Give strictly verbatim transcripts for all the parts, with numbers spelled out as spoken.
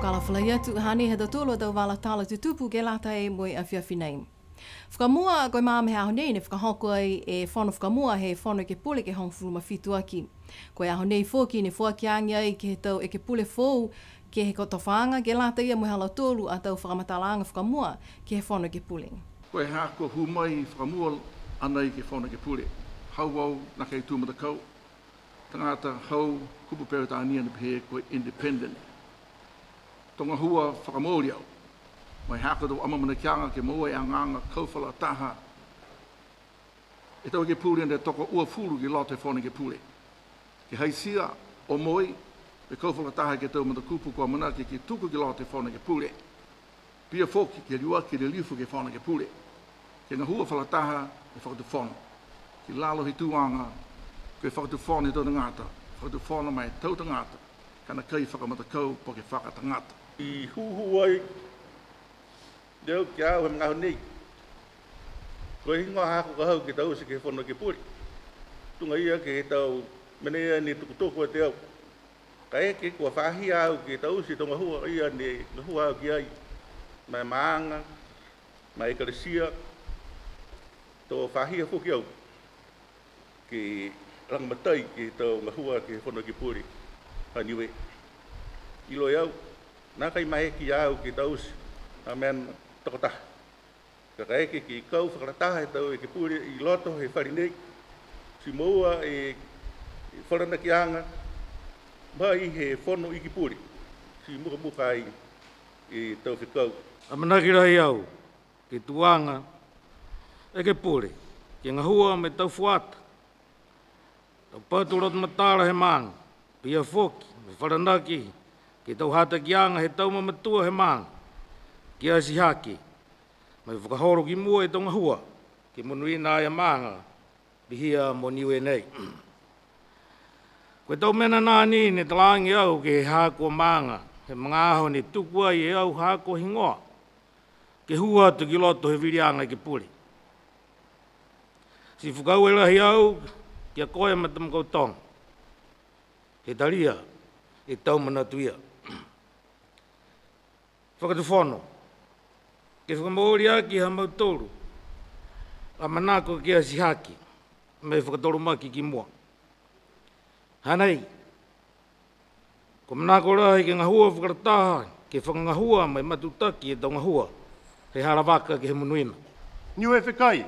Kalafa lahi atu, hanei ha tautolu a tau vala tala tutupu ke lata mo e afiafi nei. Fakamua, ko e magaaho he aho nei ne fakahoko ai e fono fakamua he Fono Ekepule ke hogofulu ma fitu aki. Ko e aho nei foki ne foaki age ai ke he tau ekepule foou ke he kotofaaga ke lata ia mo e ha lautolu a tau fakamatalaaga fakamua ke he Fono Ekepule. Ko e haaku hū mai fakamua a nei ke he Fono Ekepule, hau au nākai tū matakau, tagata hau kupu Peritania ne pehē ko e independent. To gahua fakamooli au. Mo e haaku tau amaamanakiaga ke moua e agaaga kau fakalataha e tau ekepule ne tokouafulu ki loto he Fono Ekepule. Ke haisia, omoi, mo e kau fakalataha ke he tau matakupu kua amanaki ke tuku ki loto he Fono Ekepule. Pihia foki ke liuaki e lilifu ke he Fono Ekepule. Ke gahua fakalataha e Fakatufono. Ki lalo he tuaga, ko e Fakatufono he tau tagata, Fakatufono ma e tau tagata, ka e nākai fakamatakau po ke fakatagata. I hūhū ai, leo ki a au he magaaho nei. Ko e heigoa haaku ka hau ke taute ke he Fono Ekepule. Tuga ia ke he tau mena ia ne tukutuku atu e au. Kaeke kua fahia au ke taute e tau gahua ia ne gahua au ki ai. Ma e maaga, ma e ekalesia, to fahia foki au ke lagomatai ke he tau gahua ke he Fono Ekepule ha Niue. Iloa e au, nākai maeke ia au ke taute a mena tokotaha. Ka kaeke ke kau fakalataha e tau ekepule i loto he fale nei, ti moua e falanakiaga mai he Fono Ekepule, ti mukamuka ai e tau fekau. Amanaki lahi au ke he tuaga ekepule, ke gahua mo e tau fuata, tau patu loto matala he maaga, pihia foki mo e falanaki ke he tau hatakiaga he tau mamatua he maaga, ke ati hake mo e fakaholo ki mua e tau gahua ke monuina ai a maaga, pihia mo Niue nei. Ko e tau mena nā ni ne talaage au ke he haaku a maaga, he magaaho ne tuku ai e au haaku a higoa ke hū atu ki loto he viliaga ekepule. Ti fakaaue lahi au ki a koe ma Tamakautoga, ke talia e tau manatu ia. Fakatufono, ke fakamooli aki ha mautolu a manako ke ati hake mo e fakatolomaki ki mua. Hanei, ko e manako lahi ke gahua fakalataha, ke fakagahua mo e matutaki e tau gahua he hala vaka ke he monuina. Niue Fekai,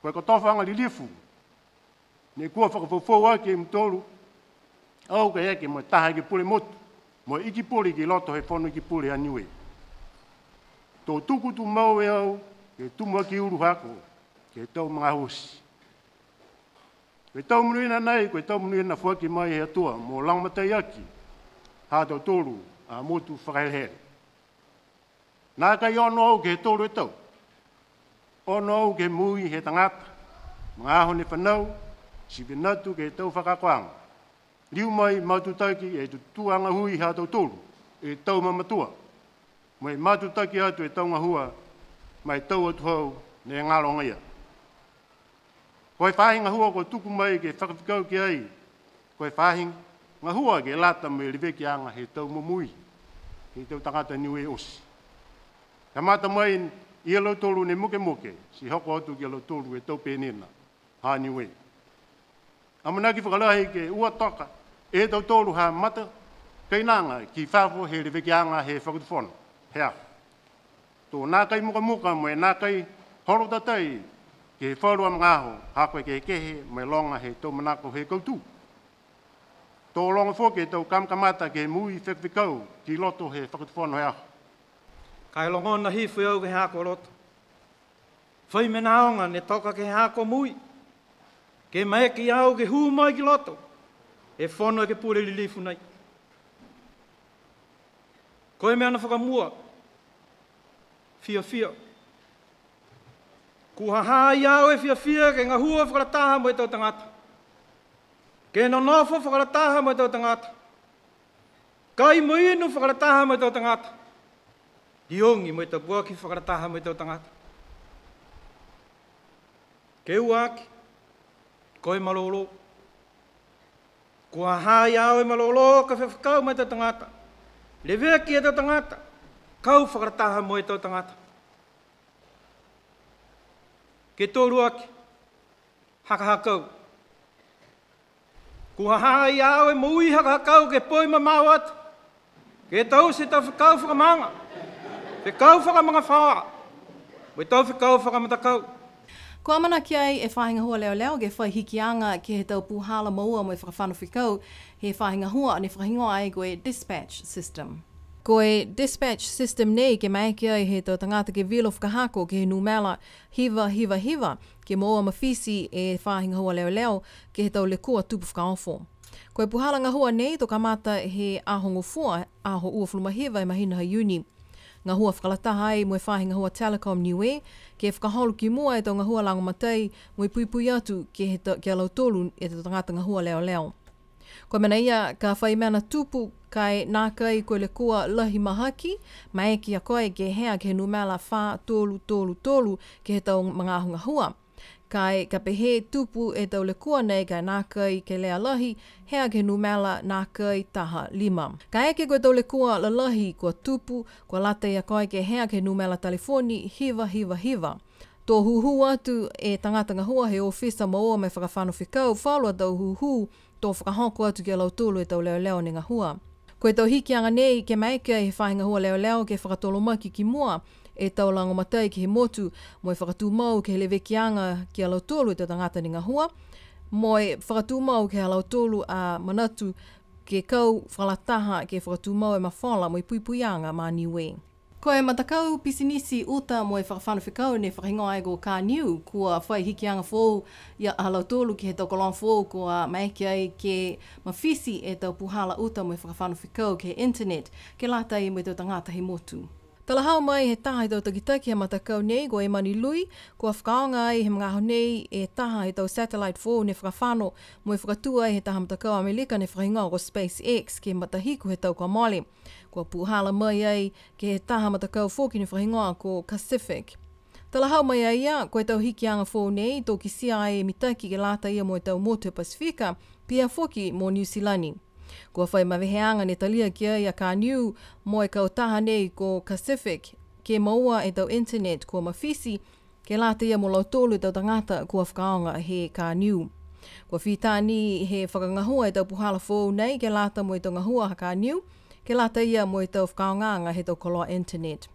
ko e kotofaaga lilifu ne kua fakafoufou aki e mutolu, au ka eke mo e taha ekepule motu, mo e ikipule ki loto he Fono Ekepule ha Niue. To tuku tumau e au ke tumuaki ulu haaku ke he tau magaaho oti. Ko e tau monuina nei, ko e tau monuina foaki mai he Atua mo lagomatai aki ha tautolu a motu fakahelehele. Nākai ono au ke he tolu e tau. Ono au ke he moui he tagata, magaaho ne fanau, ti fina atu ke he tau fakaakoaga. Liu mai matutaki e tutūaga hui ha tautolu e tau mamatua, mo e matutaki atu e tau gahua ma e tau atuhau ne galo agaia. Ko e faahi gahua kua tuku mai ke fakafekau ki ai, ko e faahi gahua ke lata mo e levekiaga he tau momoui he tau tagata Niue oti. Kamata mai ia lautolu ne mukemuke, ti hoko atu ki a lautolu e tau penina ha Niue. Amanaki fakalahi ke ua toka e tautolu ha mata kainaga ki fafo he levekiaga he Fakatufono he aho. To nākai mukamuka mo e nākai holo tatai ke he falu a magaaho, ha ko e kehekehe mo e loga he tau manako he kautū. To loga foki e tau kamakamata ke he moui fekafekau ki loto he Fakatufono he aho. Ka e logona hifo e au ke he haaku a loto. Fai mena aoga ne toka ke he haaku a moui, ke maeke ia au ke hū mai ki loto he Fono Ekepule lilifu nei. Ko e mena fakamua, fiafia. Kua ha ha ia au e fiafia ke gahua fakalataha mo e tau tagata. Ke nonofo fakalataha mo e tau tagata. Kai mo inu fakalataha mo e tau tagata. Liogi mo e tapuaki fakalataha mo e tau tagata. Ke ua aki, ko e malolō. Kua ha ha ia au e malolō ka fekafekau mo e tau tagata. Leveki e tau tagata, kau fakalataha mo e tau tagata. Ke toluaki, hakahakau. Kua ha ha ia au e moui hakahakau ke poi mamao atu. Ke taute e tau fekau fakamaaga, fekau fakamagafaoa, mo e tau fekau fakamatakau. Kua amanaki ai e faahi gahua leoleo ke fai hikiaga ke he tau puhala moua mo e fakafano fekau he faahi gahua ne fakahigoa ai ko e dispatch system. Ko e dispatch system nei ke maeke ai he tau tagata ke vilo fakahako ke he numela hiva hiva hiva, ke moua mafiti e faahi gahua leoleo ke he tau lekua tupu fakaofo. Ko e puhala gahua nei to kamata he Aho Gofua, aho uafulu ma hiva e mahina ha Iuni. Gahua fakalataha ai mo e faahi gahua Telecom Niue, ke fakaholo ki mua e tau gahua lagomatai, mo e puipui atu ke he ta-, ki a lautolu e tau tagata gahua leoleo. Ko e mena ia, ka fai mena tupu, ka e nākai ko e lekua lahi mahaki, maeke a koe ke hea ke he numela fā tolu tolu tolu ke he tau magaaho gahua. Ka e, ka pehē tupu e tau lekua nei, ka e nākai ke lea lahi, hea ke he numela nākai taha lima. Ka eke ko e tau lekua lalahi kua tupu, kua lata ia koe ke hea ke he numela telefoni hiva hiva hiva. To hūhū atu e tagata gahua he ofisa moua mo e fakafano fekau falu a tau hūhū, to fakahoko atu ki a lautolu e tau leoleo ne gahua. Ko e tau hikiaga nei ke maeke ai he faahi gahua leoleo ke fakatolomaki ki mua e tau lagomatai ke he motu, mo e fakatumau ke he levekiaga ki a lautolu e tau tagata ne gahua, mo e fakatumau ke he ha lautolu a manatu ke kau fakalataha ke fakatumau e mafola mo e puipuiaga ma Niue. Ko e matakau pisinisi uta mo e fakafano fekau ne fakahigoa ai ko Kaniu, kua fai hikiaga foou ia ha lautolu ke he tau koloa foou kua maeke ai ke mafiti e tau puhala uta mo e fakafano fekau ke he internet, ke lata ai mo e tau tagata he motu. Talahau mai he taha he tau takitaki he matakau nei ko Emani Lui, kua fakaaoga ai he magaaho nei e taha he tau satellite foou ne fakafano mo e fakatū ai he taha matakau Amelika ne fakahigoa ko SpaceX ke he matahiku he tau kua mole. Kua puhala mai ai ke he taha matakau foki ne fakahigoa ko Kacific. Talahau mai a ia, ko e tau hikiaga foou nei, to kitia ai e mitaki ke lata ia mo e tau motu he Pasifika, pihia foki mo Niu Silani. Kua fai maveheaga ne talia ki ai a Kaniu mo e kautaha nei ko Kacific, ke moua e tau internet kua mafiti, ke lata ia mo lautolu e tau tagata kua fakaaoga he Kaniu. Kua fita ni he fakagahua e tau puhala foou nei ke lata mo e tau gahua ha Kaniu, ke lata ia mo e tau fakaaogaaga he tau koloa internet.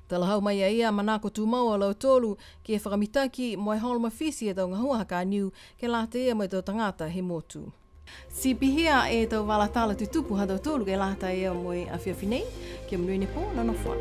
Talahau mai a ia, manako tumau a lautolu ke fakamitaki mo e holo mafiti e tau gahua ha Kaniu, ke lata ia mo e tau tagata he motu. Ti pihia e tau vala tala tutupu ha tautolu ke lata ia mo e afiafi nei, kia monuina e pō, nonofo ā.